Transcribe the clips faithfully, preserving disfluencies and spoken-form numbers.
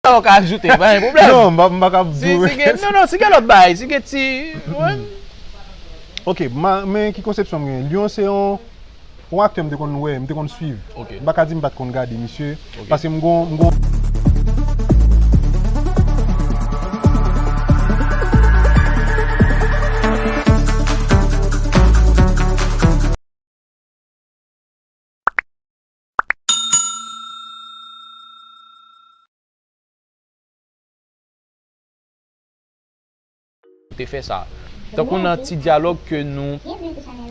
Ou ka ajoute, pa gen pwoblèm. Non, m pa, m pa ka Si, di si gen, non, non, si gen lòt bagay, si gen ti. Wen. Ok, ma, men ki konsepsyon m gen? Lion se yon, yon aktè m te konn wè, m te konn swiv. Ok. M pa ka di m pa t konn gade misye, Ok. paske m gon, m gon. te fè sa. Tankou nan ti dyalòg ke nou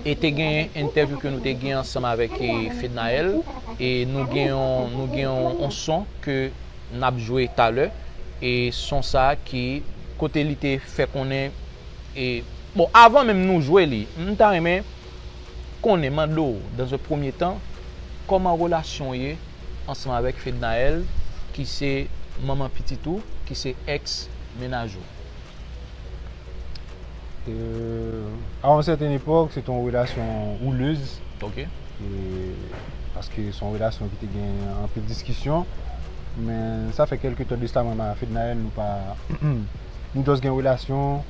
e te gen entèvyou ke nou te gen ansanm avèk e, Fednaelle e nou gen yon, nou gen yon, yon son ke n ap jwe talè e son sa ki kote li te fè konnen e bon avan menm nou jwe li m ta renmen konnen mande w dans un premier temps kòman relasyon w ye ansanm avèk Fednaelle ki se manman pitit ou ki se ex mennaj ou. Euh, à une certaine époque, c'était une relation houleuse. Ok. Paske se yon relasyon ki te gen anpil diskisyon. Men sa fè kèlke tan de sa mwen ak Fednaelle nou pa nou just gen relasyon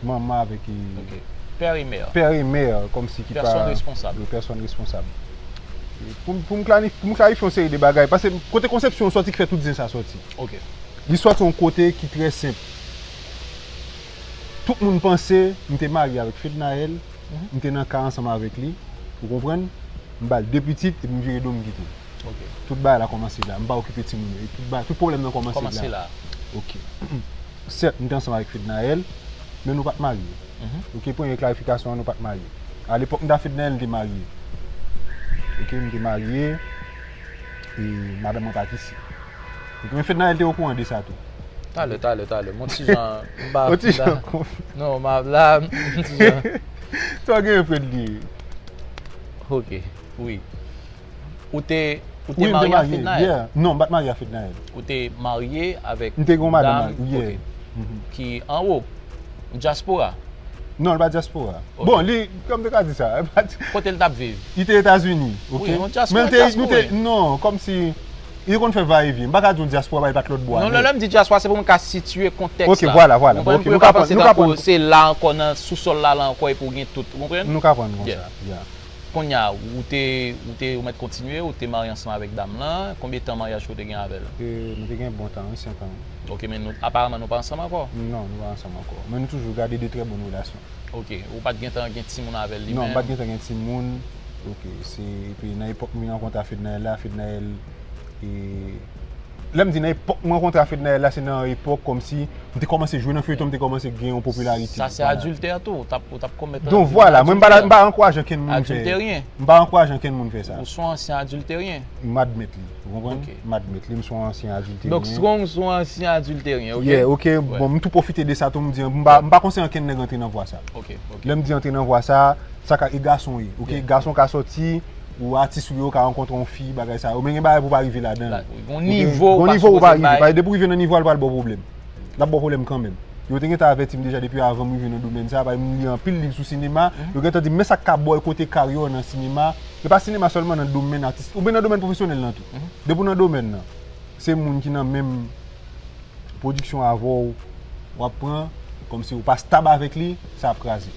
manman avèk Ok. Père et mère. Père et mère, kòmsi ki pa Pèsòn responsab. Pèsòn responsab. Pou m- pou m klarifye yon seri de bagay, paske kote konsepsyon sòti ki fè tout zen sa sòti. Ok. Li sòti yon kote ki trè senp. Tout moun panse m te marye avèk Fednaelle, m te nan kay ansanm avèk li, ou konprann? M ba l de pitit epi m vire do m kite l. Ok. Tout bagay la kòmanse la, m pa okipe timoun yo, e tout bagay, tout pwoblèm nan kòmanse Kòmanse la. la. Ok. Sèt, m te ansanm avèk Fednaelle, men nou pa t marye. Ok, premye klarifikasyon an, nou pa t marye. Alepòk m t ak Fednaelle, m te marye. Ok, m te marye, e madanm mwen pa t isi. Ok, men Fednaelle te okouran de sa tou. Talè, talè, talè. Mon ti jan, m pa. Yon ti jan Non, m ap la, m ti jan. Sa w gen Fred li. Ok, wi. Ou te, ou te Wi, m te marye ak marye. Fednaelle? Yeah. Non, m pa t marye ak Fednaelle. Ou te marye avèk M te gen yon madanm, dam, yeah. Ok. Mhm. Ki anwo, dyaspora. Non, l pa dyaspora. Ok. Bon, li, kòm te ka di sa, Kote l t ap viv? li te Etazini, ok? Wi, yon dyaspora, Men l te, nou te, dyaspora. Non, kòmsi, li te konn fè va e vyen. M pa ka di yon dyaspora, pa li pa t lòt bò. Non, lè, lè m di dyaspora, se pou mwen ka sitye kontèks Ok, la. vwala, vwala. Ou konprann? Ok, Pou nou yo ka ka pran- panse nou ka tankou pran- se la ankò nan sousòl la, la ankò, epi w gen tout. Ou konprann? Nou ka pran konsa. Yeah. Yeah. Kounye a, ou te, ou te, ou mèt kontinye, ou te marye ansanm avèk dam lan. Konbyen tan maryaj ke w te gen avè l? E, nou te gen bon tan, wi, senk an. Ok, men nou, aparaman nou pa ansanm ankò? Non, nou pa ansanm ankò. Men nou toujou gade de trè bòn relasyon. Ok, ou pa t gentan gen timoun avè l li Non, menm? M pa t gentan gen timoun. Ok, se, epi nan epòk mwen rankontre ak Fednaelle la, Fednaelle, e, lè m di nan epòk mwen rankontre ak Fednaelle la, se nan epòk kòmsi m te kòmanse jwe nan feyton, m te kòmanse gen yon popilarite. Sa se adiltè tou, ou t ap, ou t ap komèt Donk vwala, mwen m pa, m pa ankouraje ankenn moun fè. Adilteryen. M pa ankouraje ankenn moun fè sa. Ou se yon ansyen adilteryen. M admèt li, ou konprann? Ok. M admèt li, m se yon ansyen adilteryen. Donk, Strong se yon ansyen adilteryen, ok? Yeah, ok, bon, m tou pwofite de sa tou, m di, m pa, m pa konseye ankenn nèg antre nan vwa sa. Ok, ok. Lè m di antre nan vwa sa, sa ka e gason ye, ok? Yeah. Gason ka sòti, ou atis ou yo ka rankontre yon fi, bagay sa yo. Men gen bagay pou pa rive ladan. Gon nivo ou pa rive. Paske depi w rive nan nivo a, l pral ba w pwoblèm. L ap ba w pwoblèm kanmenm. Yo te gentan avèti m deja depi avan m rive nan domèn sa, paske m li anpil liv sou sinema. Yo gentan di m, men sa k ka bòykote karyè w nan sinema. E pa sinema sèlman, nan domèn atis, oubyen nan domèn pwofesyonèl lan tou. Depi w nan domèn nan, se moun ki nan menm pwodiksyon avè w, w ap pran, kòmsi ou pa stab avèk li, sa ap kraze.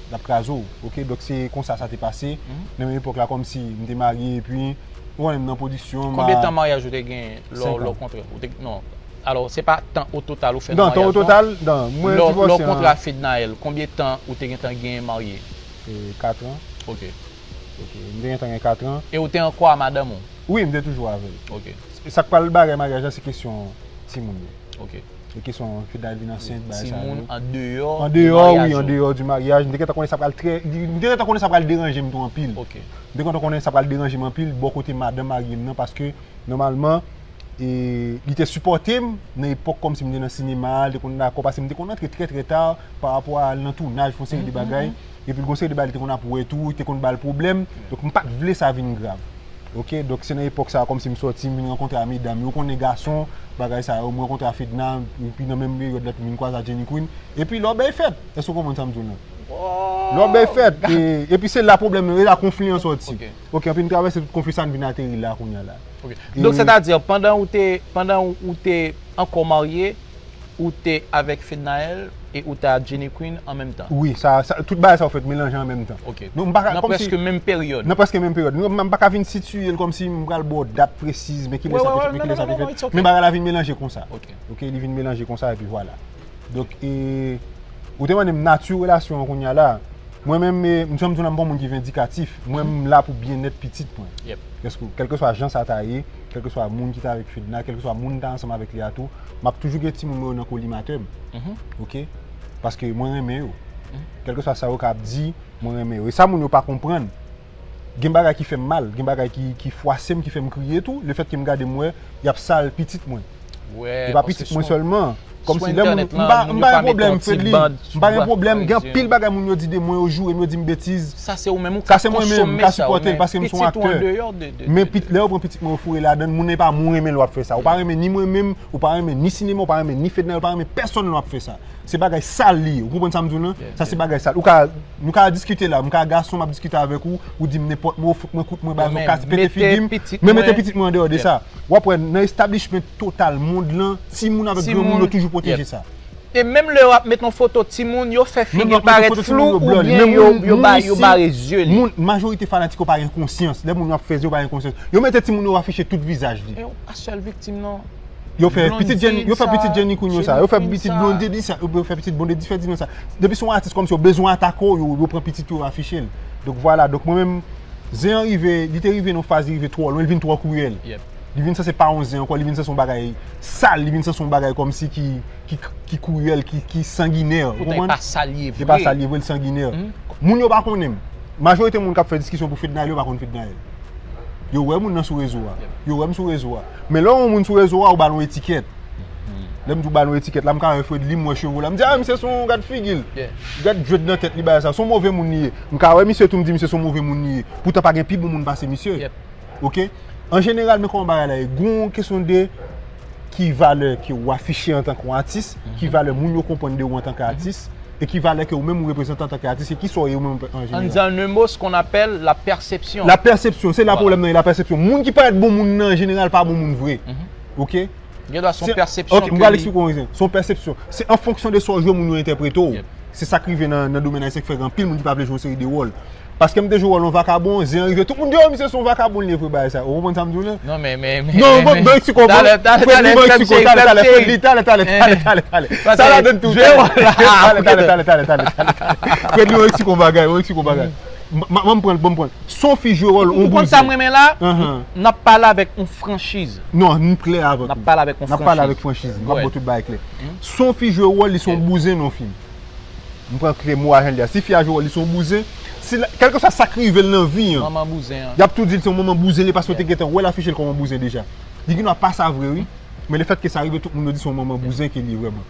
L ap kraze w, ok? Donk se konsa sa te pase. Nan menm epòk la, kòmsi m te marye, epi, ou konnen m nan pwodiksyon. Konbyen tan maryaj ou te gen lè w kontre? Ou te, non. Alò, se pa tan ototal ou fè nan maryaj, non? Non, tan ototal, non. Mwen divòse an. Lè w kontre ak Fednaelle, konbyen tan ou te gentan gen marye? E, kat an. Ok. Ok, m te gentan gen kat an. E ou te ankò a madanm ou? Wi, m te toujou avè l. Ok. Sa k pral bagay maryaj la, se kesyon timoun yo. Ok. E kesyon Fednaelle vin ansent, bagay sa yo. Timoun an deyò. An deyò, wi, an deyò di maryaj. M te gentan konnen sa pral trè, m te gentan konnen sa pral deranje m tou anpil. Ok. M te gentan konnen sa pral deranje m anpil, bò kote madanm marye m nan, paske, nòmalman, e, li te sipòte m nan epòk kòmsi m te nan sinema, li te konn dakò, paske m te konn antre trè, trè ta pa rapò a al nan tounaj, fè yon seri de bagay. Epi l gon seri de bagay li te konn ap wè tou, li te konn ba l pwoblèm. Donk, m pa t vle sa vin grav. Ok, donk se nan epòk sa a kòmsi m sòti, m vin rankontre a medam yo, ou konnen gason, bagay sa yo, m rankontre a Fedna, epi nan menm peryòd la tou m vin kwaze a Jenny Queen. Epi lòbèy fèt. Èske w konprann sa m di w lan? Lè w bay fèt, e, epi se la pwoblèm yo, e la konfli an sòti. Ok, anpi n travèse tout konfli sa, n vin ateri la kounye a la. Ok. Donk, sètadi, pandan ou te, pandan ou te ankò marye, ou te avèk Fednaelle e ou te ak Jenny Queen an menm tan. Wi, sa, sa, tout bagay sa yo fèt melanje an menm tan. Ok. Nou, m pa ka, Nan kòmsi, prèske menm peryòd. Nan prèske menm peryòd. Nou, m pa ka vin sitiye l kòmsi m pral ba w dat presiz, men kilè Wè, sa wè, te wè, fèt, men non, kilè non, sa te non, non, fèt. it's ok. Men bagay la vin melanje konsa. Ok. Ok, li vin melanje konsa, epi vwala. Donk, e, ou te mande m nati relasyon an kounye a la. Mwen menm, e, m janm di w la, m pa yon moun ki vindikatif. Mwen, m la pou byennèt pitit mwen. Yep. Paske, kèlkeswa jan sa ta ye, kèlkeswa moun ki ta avèk Fedna, kèlkeswa moun ta ansanm avèk li a tou, m ap toujou gen timoun mwen yo nan kolimatè m. Mhm. Ok? Paske mwen renmen yo. Mhm. Kèlkeswa sa yo ka ap di, mwen renmen yo. E sa moun yo pa konprann. Gen bagay ki fè m mal, gen bagay ki, ki fwase m, ki fè m kriye tou. Lefètke m gade m wè, y ap sal pitit mwen. Wè, E pa pitit mwen sèlman. Kòmsi sou lè moun, entènèt m la, pa, moun m yo pa ka gen mete pwoblèm, yon ti Fredly. band M pa gen sou pwoblèm. Gen bras anpil bagay moun yo di de mwen, yo joure m, yo di m betiz. Sa se ou menm ou Sa ka se mwen menm, m konsome ka sa, ou sipòte l men paske m se yon pitit ou an aktè. Deyò de, de, Men de- pit, lè yo pran pitit mwen, yo foure ladan l, moun nan e pa moun renmen l w ap fè sa. Ou pa renmen ni mwen menm, ou pa renmen ni sinema, ou pa renmen ni Fednaelle, ou pa renmen pèsonn lè w ap fè sa. Se bagay sal li ye. Ou konprann sa m di w lan? Yeah, Sa se yeah. Bagay sal. Ou ka, nou ka diskite la, m ka gason, m ap diskite avèk ou, ou di m nenpòt mo, fout mwen kout mwen, ba Men zon kas, pete mete figi m, pitit men mete mwen- pitit mwen andeyò de Yeah. Sa. W ap wè, nan establishment total mond lan, timoun avèk Timoun- granmoun yo toujou pwoteje Yep. Sa. E menm lè w ap met yon foto timoun, yo fè Menm figi lè l w mete parèt foto flou timoun yo blòl. Oubyen Menm yo, moun, yo moun ba, yo isi, bare zye li. Moun, majorite fanatik yo pa gen konsyans. Lè moun yo ap fè yo pa gen konsyans. Yo mete timoun yo afiche tout vizaj li. E a sèl viktim nan. Yo fè pitit Jenny, yo fè pitit Jenny Queen yo sa. Yo fè pitit Blondedy sa, yo fè pitit Blondedy fè di nou sa. Depi se yon atis kòmsi yo bezwen atake w, yo, yo pran pitit yo afiche l. Donk vwala, donk mwen menm, Zen an rive, li te rive nan faz, li rive twò lwen, li vin twò kriyèl. Yep. Li vin sanse pa yon zen ankò, li vin sanse yon bagay sal, li vin sanse yon bagay kòmsi ki, ki, ki kriyèl, ki, ki sanginè. Ou Poutan e konprann? Pa sa l ye E pa vre. Sa l ye vre, l sanginè. Mhm. Moun yo pa konnen m. Majorite moun k ap fè diskisyon pou Fednaelle, yo pa konn Fednaelle. Yo wè moun nan sou rezo a. Yo wè m sou rezo a. Men lè w wè yon moun sou rezo a, ou ba l yon etikèt. Lè m di w ba l yon etikèt la, m ka wè Fredly, m wè cheve w la. M di, a, misye se yon gad figi l. Yeah. Gad djwèd nan tèt li, bagay sa. Se yon move moun li ye. M ka wè misye tou, m di misye se yon move moun li ye. Poutan pa gen pi bon moun pase misye. Yep. Ok? An jeneral, men kòman bagay la ye. Gon kesyon de ki valè ke w afiche antanke yon atis, ki valè moun yo konprann de ou antanke atis, e ki valè ke ou menm ou reprezante antanke atis, e ki sa w ye ou menm an An jeneral. Di an menm mo, ce qu'on appelle la perception. La pèsepsyon, se la Voilà. Pwoblèm nan ye, la pèsepsyon. Moun ki parèt bon moun nan, an jeneral, pa bon moun vre. Ok? Gen dwa se yon Se- pèsepsyon Ok, m pral eksplike w yon rezon. Se yon pèsepsyon. Se an fonksyon de sa w jwe, moun yo entèprete w. Yep. Se sa k rive nan, nan domèn ayisyen, k fè gen anpil moun ki pa vle jwe yon seri de wòl. Paske m te jwe wòl yon vakabon, Zen an rive, tout moun di, o, misye se yon vakabon, li ye vre, bagay sa. Ou konprann sa m di w la? Non, men, men, men. Non, men, bon, men. bon, eksplike w, Talè, talè, talè, Fredly, talè, bon, Club eksplike w, Seri, talè, Club talè, Seri. Fredly, talè, talè, talè, Eh. talè, talè, talè, talè, talè. Paske Talè, talè, jwe wòl la. talè, talè, talè, talè, talè. Fredly, bon, eksplike w bagay, bon, eksplike w bagay. M, m, m pran, bon, m pran. Se yon fi jwe wòl, Ou konn sa m renmen la? Ahan. N ap pale avèk yon franchiz. Non, nou klè avè N ap pale avèk yon N ap pale franchiz. Avèk franchiz. M ap Go ahead. Ba w tout bagay klè. Se yon fi jwe wòl, li se yon bouzen nan yon fim. M pran klè mo a jan l ye a. Si fi a jwe wòl, li se yon bouzen. Si la, kèlkeswa sa k rive l nan vi an, Manman bouzen an. Y ap tou di l se yon manman bouzen li ye paske yo te gentan wè l afiche l kòm yon bouzen deja. Li gen dwa pa sa vre, wi. Men lefètke sa rive, tout moun yo di se yon manman bouzen ke li ye vrèman.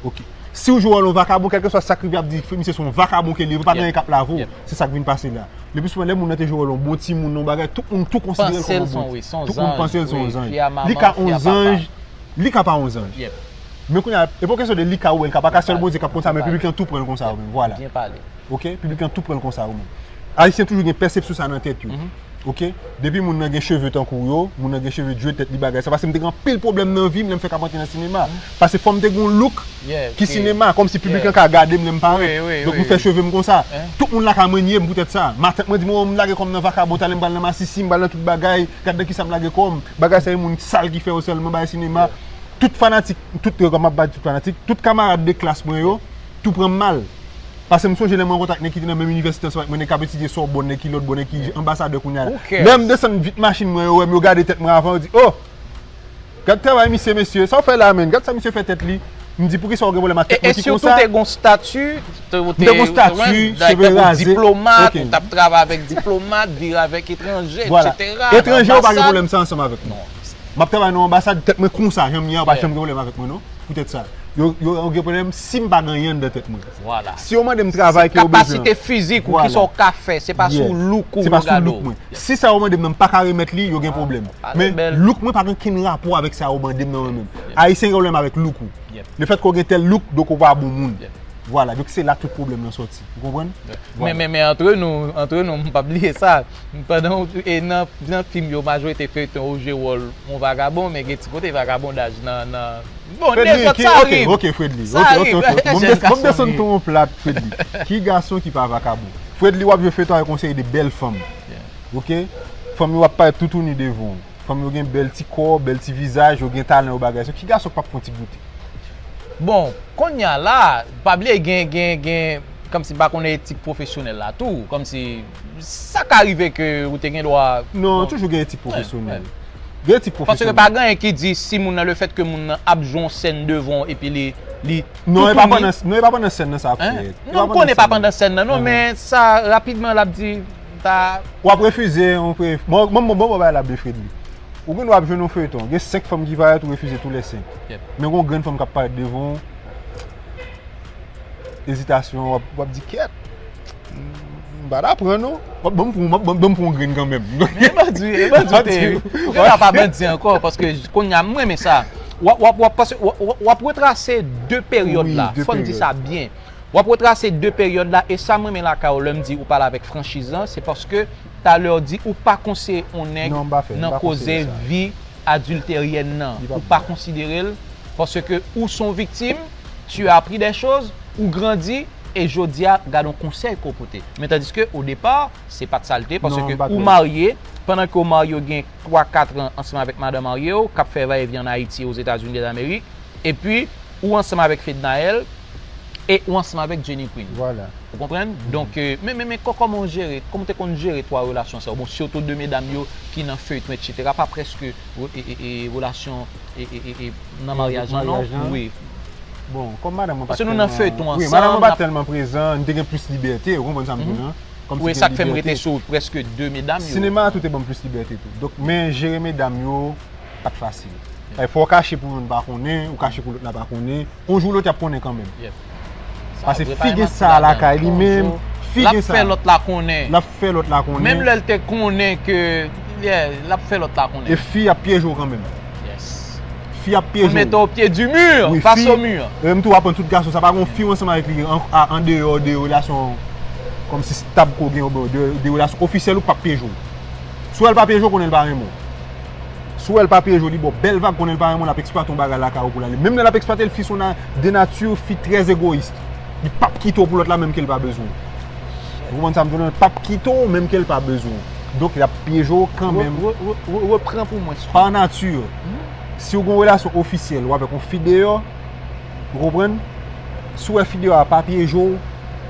Ok. Si w jwe wòl yon vakabon, kèlkeswa sa k rive, y ap di misye se yon vakabon ke li ye vre, pa gen anyen k ap lave w. Se sa k vin pase la. Lepisouvan, lè moun nan te jwe wòl yon bon timoun, yon bagay, tout moun tou konsidere l kòm yon bon. Tout moun panse l se yon zanj. Li ka yon zanj, li ka pa yon zanj. Men kounye a, e pa kesyon de li ka oubyen li ka pa ka, sèl Bondye k ap konn sa, men piblik lan tou pran l konsa, menm. Vwala. Ok? Piblik lan tou pran l konsa, menm. Ayisyen toujou gen pèsepsyon sa nan tèt yo. Ok? Depi moun nan gen cheve tankou w yo, moun nan gen cheve djwèt tèt li bagay sa. Paske m te gen anpil pwoblèm nan vi m lè m fèk ap antre nan sinema. Paske fò m te gen yon look ki sinema, kòmsi piblik lan ka gade m lè m parèt. Donk m fè cheve m konsa. Tout moun la ka mannye m poutèt sa. Matant mwen di m, o, m lage kò m nan vakabon, talè m pral nan masisi, m pral nan tout bagay, gad nan kisa m lage kò m. Bagay sa e moun sal ki fè yo sèlman, bagay sinema. Tout fanatik, tout, m ap ba tout fanatik, tout kamarad de klas mwen yo, tou pran m mal. Paske m sonje lè mwen an kontak nèg ki te nan menm inivèsite ansanm ak mwen, nèg k ap etidye Sòbòn, nèg ki lòt bò, nèg ki anbasadè kounye a la. Lè m desann vit machin mwen, yo wè m, yo gade tèt mwen avan, yo di, o! Gad travay misye, mesye, sa w fè la, menn? Gad sa misye fè tèt li. M di, poukisa w gen pwoblèm ak tèt mwen ki konsa? E sitou te gon stati, M te gon stati, cheve raze. Diplomat, ou t ap travay avèk diplomat, vire avèk etranje, etsetera. Etranje, yo pa gen pwoblèm sa ansanm avèk mwen. M ap travay nan yon anbasad, tèt mwen konsa, jan m ye a, yo pa janm gen pwoblèm avèk mwen, non. Poutèt sa. Yo, yo, yo gen pwoblèm si m pa gen anyen anndan tèt mwen. Si yo mande m travay ke yo bezwen. Kapasite fizik ou, kisa w ka fè, se pa sou look ou yo gade w. Si sa yo mande m nan, m pa ka remèt li, yo gen pwoblèm. Men look mwen pa gen okenn rapò avèk sa yo mande m nan mwen menm. Ayisyen gen pwoblèm avèk look ou. Lefètke w gen tèl look, donk ou pa bon moun. Vwala, donk se la tout pwoblèm nan sòti. Ou konprann? Men, men, men antre nou, antre nou, m p ap bliye sa. Pandan ou, e nan, nan fim yo, majorite feyton, ou jwe wòl yon vagabon, men gen ti kote vagabondaj nan, nan, bon, Fredly, dezòd ki, sa ok, rive. Ok, Fredly. Sa Ok, rive. ok, ok. Bon, m Jèn des- bon, m gason desann li. Ton yon plat, Fredly. Ki gason ki pa vakabon? Fredly, w ap jwe feyton avèk yon seri de bèl fanm. Ok? Fanm yo ap parèt toutouni devan w. Fanm yo gen bèl ti kò, bèl ti vizaj, yo gen talan, yo bagay. So, ki gason k p ap fè yon ti goute? Bon, kounye a la, pa bliye gen, gen, gen, kòmsi m pa konnen etik pwofesyonèl la tou, kòmsi sa ka rive ke ou te gen dwa. Non, bon. Toujou gen etik Wè, pwofesyonèl. wè. Gen etik Paske pwofesyonèl. Pa gen anyen ki di si moun nan, le fèt ke moun nan ap jwe yon sèn devan w epi li, li Non, e pa toutouni. Pandan, non, e pa pandan sèn nan sa ap Hein? fèt. E Non, pa m konnen pa sèn nan. Pandan sèn nan, non, Ahan. Men sa, rapidman, l ap di, ta. W ap refize, yon pre... Bon, bon, bon, bon, bon, bagay la, Fredly. Ou gen dwa ap jwenn yon feyton. Gen senk fanm ki parèt, ou refize tou lè senk. Yep. Men gon grenn fanm k ap parèt devan w. Ezitasyon, w ap, w ap di, "Kèt. M pa ta pran, non." W ap ban m pou, w ap ban m pou yon grenn kanmenm. E bandi, e bandi te. Yo la pa bandi ankò, paske kounye a, m renmen sa. W ap, w ap, w ap, paske w ap, w ap retrase de peryòd Wi, la. De Fò n di peryòd. Sa byen. W ap retrase de peryòd la, e sa m renmen lakay ou lè m di ou pale avèk franchiz lan, se paske talè w di ou pa konseye yon nèg Non, m pa fè, m nan pa koze konseye sa. Vi adilteryèn nan. Li pa Ou bon. Pa konsidere l, paske ou se yon viktim, tu as appris des choses, ou grandi, e jodi a, gade yon konsèy ke w pote. Men tandiske, o depa, se pa t sa l te, paske Non, m pa t ou wè. Marye, pandan ke w marye, w gen twa, kat an ansanm avèk madanm marye w, k ap fè vayevyen an Ayiti, Ozetazini Damerik, epi ou ansanm avèk Fednaelle, e ou ansanm avèk Jenny Queen. Vwala. Ou konprann? Donk, euh, men, men, men kò-, kòman w jere, kòman w te konn jere twa relasyon sa yo? Bon, sitou de medam yo ki nan feyton, etsetera, pa prèske e, e, e, e, relasyon e, e, e, e, nan maryaj lan, non? Maryaj lan. Wi. Bon, kòm madanm mwen pa Paske nou nan tèlman- feyton Wi, ansanm, madanm mwen n pa ap- tèlman prezan, n te gen plis libète, ou konprann sa m di w lan? Kòm Wi, si sa gen k fè m rete libète. Sou prèske de medam yo. Sinema a tou te ban m plis libète tou. Donk, men jere medam yo, pa t fasil. E fò w kache pou youn pa konnen, ou kache pou lòt la pa konnen. Yon jou lòt y ap konnen kanmenm. Yep. Paske Sa vre, fi pa gen manti sa ladan. lakay li menm, fi L ap gen sa. Fè lòt la konnen. L ap fè lòt la konnen. Menm lè l te konnen ke, yeah, l ap fè lòt la konnen. E fi ap pyeje w kanmenm. Yes. Fi ap Pou pyeje w. Mete w pye di mur, Wi, fas fi- o mur. E m tou aprann tout gason, sa pa gen yon fi ou ansanm avèk li an, a- andeyò de relasyon kòmsi stab ke w gen, oubyen de, de relasyon ofisyèl ou p ap pyeje w. Si w wè l pa pyeje w, konnen l pa renmen w. Si w wè l pa pyeje w, li ba w bèl vag, konnen l pa renmen w, l ap eksplwate yon bagay lakay ou pou l ale. Menm lè l ap eksplwate l, fi se yon na- de nati, fi trè egoyis. Li p ap kite w pou lòt la menm ke l pa bezwen w. Ou konprann sa m di w lan? Li p ap kite w menm ke l pa bezwen w. Donk, l ap pyeje w kanmenm. Re- re- re- Repran pou mwen. Pa nati, si w gen yon relasyon ofisyèl ou avèk yon fi deyò, ou konprann? Si w wè fi deyò a pa pyeje w,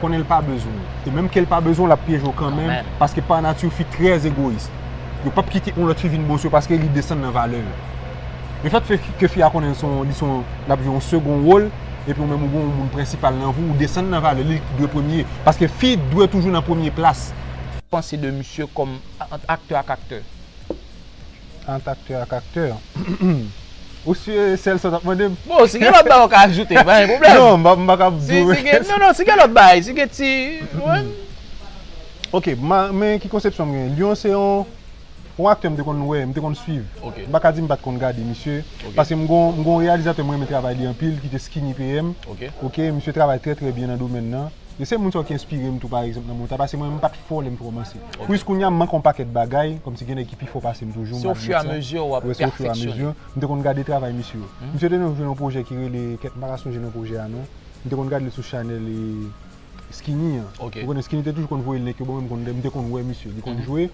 konnen l pa bezwen w. E menm ke l pa bezwen w, l ap pyeje w kanmenm, Kanmenm. Paske pa nati fi trè egoyis. Yo p ap kite yon lòt fi vin bon sou yo paske li desann nan valè yo. Lefètke ke fi a konnen l se yon, li se yon, l ap jwe yon segon wòl, epi ou menm ou gen yon moun prensipal nan vi w, ou desann nan valè, li dwe premye. Paske fi dwe toujou nan premye plas. Panse de misye kòm ant aktè ak aktè? Ant aktè ak aktè. Ou si sèl sa w t ap mande m? Bon, si gen lòt bagay ou ka ajoute, pa gen pwoblèm. Non, m pa, m pa kab Si, di w. Si gen, non, non, si gen lòt bagay, si gen ti, wè. Ok, ma, men ki konsepsyon m gen? Lyon se yon, yon aktè m te konn wè, m te konn swiv. Ok. M pa ka di m pa t konn gade misye. Ok. Paske m gon, m gon reyalizatè mwen renmen travay li anpil, ki te Skinny P M. Ok. Ok, misye travay trè trè byen nan domèn nan. E se moun sa ki enspire m tou, pa egzanp, nan moun ta, paske mwen, m pa t fò lè m te kòmanse. Ok. Plis kounye a, m manke yon pakèt bagay, kòmsi gen nèg ki pi fò pase m toujou, Se m o pa fur e a admèt sa. Mezi w ap Wi, se o fur e a pèfeksyone. Mezi. M te konn gade travay misye yo. Misye te nan jwe nan pwojè ki rele, kèt, m pa ka sonje nan pwojè a non. M te konn gade li sou chanèl e, Skinny an. Ok. Ou konnen Skinny te toujou konn voye l nèg yo, bon, mwen m konn, m te konn wè misye. Li konn jwe.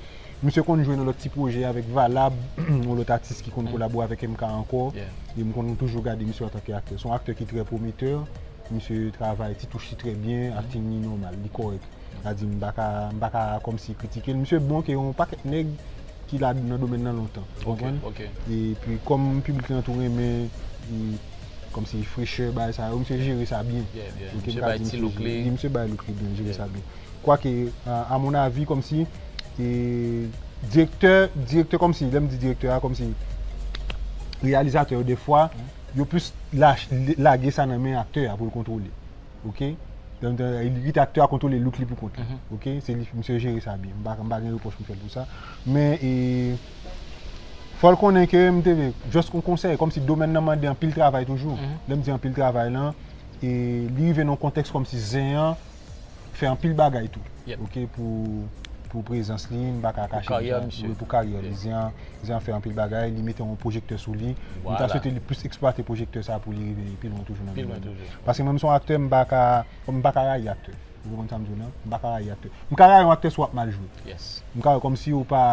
Misye konn jwe nan lòt ti pwojè avèk Valab, yon lòt atis ki konn kolabore avèk M K ankò. Yeah. E m konn toujou gade misye antanke aktè. Se yon aktè ki trè pwometè. Misye travay, ti touch li trè byen, akting li nòmal, li kòrèk. Sa di m pa ka, m pa ka kòmsi kritike l. Misye bon ke yon pakèt nèg ki la nan domèn nan lontan. Ou Ok, konprann? Ok. Epi kòm piblik lan tou renmen, e, kòmsi frechè, bagay sa yo, misye jere sa byen. Yeah, yeah. Ok, Misye m ka bay di ti misye look li. Misye bay look li byen, jere sa byen. Kwake, a, a mon avi, kòmsi, e, direktè, direktè kòmsi, lè m di direktè a, kòmsi, reyalizatè yo, defwa, yo plis lach-, lage sa nan men aktè a pou l kontwole. Ok? Donk, donk, li kite aktè a kontwole look li pou kont li. Ok? Se li, misye jere sa byen. M pa, m pa gen repwòch m fè l pou sa. Men, e, fò l konnen ke m te vle, just yon konsèy, kòmsi domèn nan mande anpil travay toujou. Lè m di anpil travay lan, e li rive nan yon kontèks kòmsi Zen an fè anpil bagay tou. Yep. Ok, pou, pou prezans li, m pa ka kache karyè misye. Wi, pou karyè li. Yeah. Zen an, Zen an fè anpil bagay, li mete yon pwojektè sou li. M ta swete li plis eksplwate pwojektè sa pou li rive pi lwen toujou nan domèn nan. Pi lwen toujou. Paske mwen, m se yon aktè, m pa ka, m pa ka rayi aktè. Ou konprann sa m di w lan? M pa ka rayi aktè. M ka rayi yon aktè si w ap mal jwe. Yes. M ka wè kòmsi ou pa,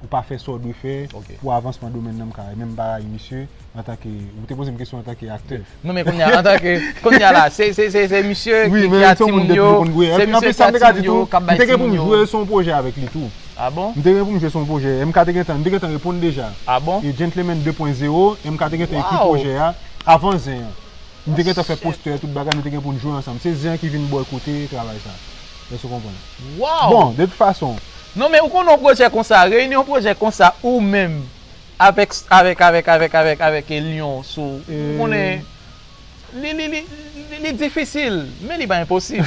ou pa fè sa w dwe fè pou avansman domèn nan, m ka rayi. Men m pa rayi misye antanke, ou te poze m kesyon antanke aktè. Non, men kounye a, antanke, kounye a la, se, se, se, se misye ki, ki a timoun yo, se misye ki a timoun yo, k ap bay timoun yo. M te gen pou m jwe sou yon pwojè avèk li tou. Ah bon? M te gen pou m jwe sou yon pwojè. M K te gentan, m te gentan reponn deja. Ah bon? E Gentleman de pwen zewo, M K te gentan ekri pwojè a avan Zen an. M te gentan fè postè, tout bagay, nou te gen pou n jwe ansanm. Se Zen an ki vin bòykote travay sa. Èske w konprann? Wow! Bon, de tout fason. Non, men ou konnen yon pwojè konsa, reyini yon pwojè konsa, ou menm, avèk, avèk, avèk, avèk, avèk, avèk Elion, so, ou konnen, li, li, li, li, li difisil, men li pa enposib.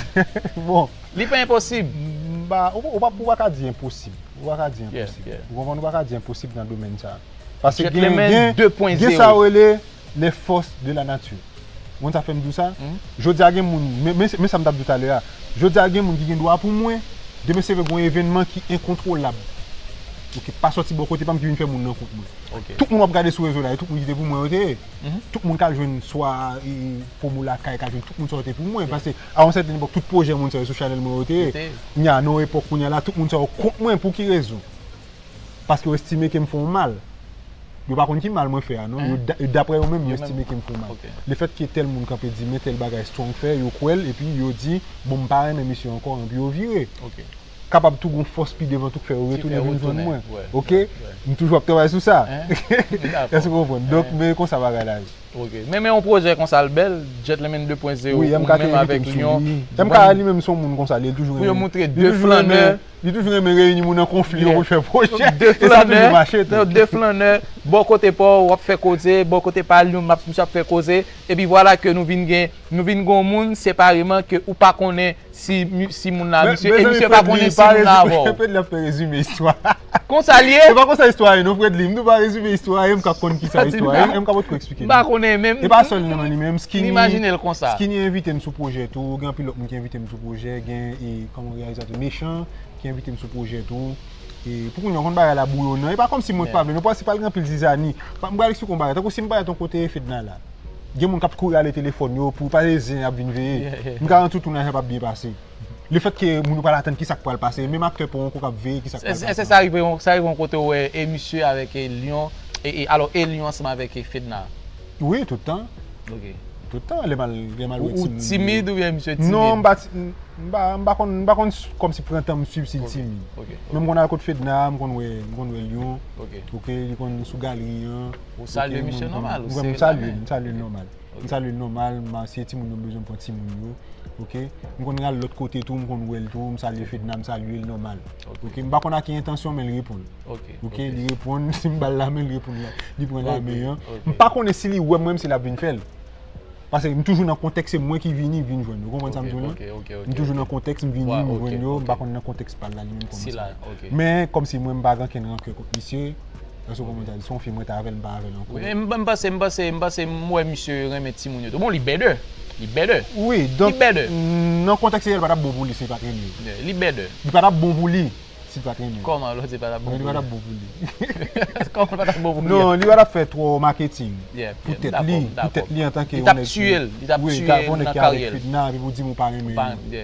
Bon. Li pa enposib. M pa, ou, ou pa, ou pa ka di enposib. Ou pa ka di enposib. Yeah, yeah. Ou konprann? Ou pa ka di enposib nan domèn sa. Paske gen, gen, gen sa yo rele les forces de la nature. Ou konn sa fè m di w sa? Jodi a gen moun, men, men, men sa m t ap di w talè a. Jodi a gen moun ki gen dwa pou mwen, demen se vre gen yon evènman ki enkontwolab. Ou ki pa sòti bò kote pa m ki vin fè moun nan kont mwen. Ok. Tout moun w ap gade sou rezo la, e tout moun ki te pou mwen yo te ye. Tout moun ka jwenn swa, e, pwomo lakay, ka jwenn tout moun sa yo te pou mwen. Yeah. Paske a yon sèten epòk, tout pwojè moun sa yo sou chanèl mwen yo te ye. Yo te ye. Nya, nan yon epòk kounye a la, tout moun sa yo kont mwen pou ki rezon? Paske yo estime ke m fè yon mal. Yo pa konn ki mal mwen fè a, non. Yo da-, daprè yo menm, yo estime ke m fè yon mal. Ok. Lefètke tèl moun kanpe di, men tèl bagay Strong fè, yo kwè l, epi yo di, bon, m pa renmen misye ankò, epi yo vire. Ok. Kapab tou gon fòs pi devan tou k fè yo retounen vin jwenn mwen. Ok? M toujou ap travay sou sa. Èske w konprann? Donk, men konsa bagay la ye. Ok. Men, men yon pwojè konsa l bèl, Gentleman de pwen zewo, ou menm avèk Lion. M K li menm se yon moun konsa, li toujou renmen, pou yo moutre de flannè. Li toujou renmen reyini moun an konfli pou l fè pwojè. De flannè, de flannè, bò kote pa w, w ap fè koze, bò kote pa Lion, m ap, misye ap fè koze. Epi vwala ke nou vin gen, nou vin gen yon moun separeman ke ou pa konnen si, si moun la, misye, e misye pa konnen si moun la avè w. Fredly ap fè rezime istwa. Konsa l ye? Se pa konsa istwa ye, non, Fredly. M tou pa rezime istwa ye, m ka konn kisa istwa ye. M ka potko eksplike nou. M pa konnen menm. E pa sèl li menm, li menm. Skinny, m imajine l konsa. Skinny envite m sou pwojè tou, gen anpil lòt moun ki envite m sou pwojè, gen, e, kòman reyalizatè Mechan ki envite m sou pwojè tou. E, pou kounye a, w konn bagay la bouyonan. E pa kòmsi mwen pa vle, non, paske pral gen anpil zizani. Pa, m pral eksplike w yon bagay. Tankou si m parèt yon kote Fedna la. Gen moun k ap kouri ale telefòn yo pou pale zen ap vin veye. M garanti w tounaj la p ap byen pase. Lefètke moun yo pral atann kisa k pral pase, menm aktè pa w ankò k ap veye kisa k pral pase. Èske sa rive yon, sa rive yon kote w wè e misye avèk e Lion, e, e, alò, e Lion ansanm avèk e Fedna? Wi, tout tan. Ok. Tout tan, lè m al, lè m al wè timoun yo. Ou timid oubyen misye timid? Non, m pa ti-, m pa, m pa konn, m pa konn s-, kòmsi pran tan m swiv si l timid. Ok, ok. Men m konn al kot Fedna, m konn wè, m konn wè Lion. Ok. Ok, li konn sou galri an. Ou salye misye nòmal, ou serre l lamen. M salye l, m salye l nòmal. M salye l nòmal, m, si timoun yo bezwen m pran timoun yo. Ok? M konn al lòt kote tou, m konn wè l tou, m salye Fedna, m salye l nòmal. Ok? M pa konn ak ki entansyon, men l reponn. Ok, li reponn, si m ba l lamen, li reponn la, li pran lamen an. M pa konnen si li wè m, menm si l ap vin fè l. Paske m toujou nan kontèks, se mwen ki vini, vin jwenn yo. Ou konprann sa m di w lan? M toujou nan kontèks, m vini, m jwenn yo, m pa konn nan kontèks pa l la, li menm kòman sa. Men, kòmsi mwen, m pa gen ankenn rankè kont misye. Èske w konprann sa? Se yon fi mwen te avè l, m pa avè l ankò. Wi, men m, m panse, m panse, m panse, m wè misye renmen timoun yo tou. Bon, li bèdè. Li bèdè. Wi, donk, nan kontèks sa a, li pa t ap bon pou li si li pa t renmen yo. Li bèdè. Li pa t ap bon pou li si li pa t renmen yo. Kòman lè w di li pa t ap bon pou li? Li pa t ap bon pou li. Kòman li pa t ap bon pou li? Non, li pa t ap fè twò maketing pou tèt li, pou tèt li antanke yon nèg ki, wi, yon nèg ki avèk Fedna, epi pou di m ou pa renmen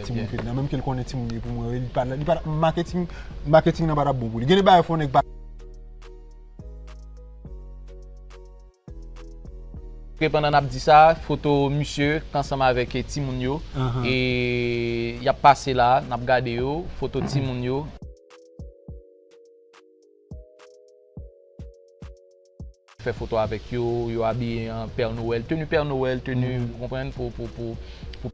timoun Fedna. Menm ke l konnen timoun yo pou mwen, li pa, li pa t ap maketing, maketing nan pa t ap bon pou li. Gen de bagay fò nèg pa Ke pandan n ap di sa, foto misye k ansanm avèk, e, timoun yo. E y ap pase la, n ap gade yo, foto timoun yo. Fè foto avèk yo, yo abiye an Pè Nowèl, teni Pè Nowèl, teni, ou konprann, pou, pou, pou, pou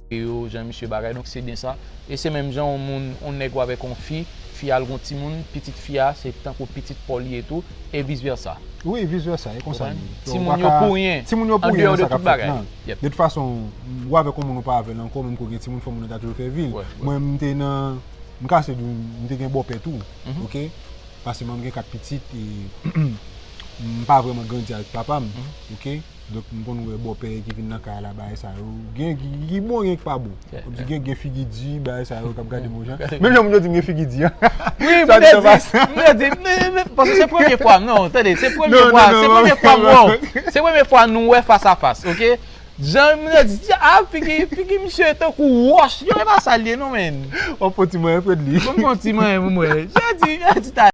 yo, jan misye bagay. Donk, se byen sa. E se menm jan yon moun, yon nèg ou avèk yon fi, fi a al gon timoun, pitit fi a, se tankou pitit pa w li ye tou, e vis vèsa. Wi, vis vèsa, e konsa li ye. Timoun yo pou ryen, andeyò de tout bagay. De tout fason, ou avèk yon moun ou pa avè l ankò, menm ke w gen timoun, fò moun nan ta toujou fè vi l. Mwen, m te nan, m kase di w, m te gen bòpè tou, ok? Paske mwen, m gen kat pitit, e M pa vrèman grandi avèk papa m, oke? Donk, m konn wè bòpè ki vin nan kay la, bagay sa yo. Gen ki, ki bon, gen ki pa bon. Kòmsi gen, gen figi di, bagay sa yo, k ap gade mwen jan. Menm jan moun yo di m gen figi di an. Wi, m te di, m te di, paske se premye fwa, non, tande, se premye fwa, se premye fwa m wè w. Se premye fwa nou wè fas a fas, oke? Jan m te di, a, figi, figi misye tankou wòch. Yo, e pa sa l ye, non, men. W ap fè ti manyen, Fredly. Bon, fè ti manyen pou mwen. Jan di, jan di ta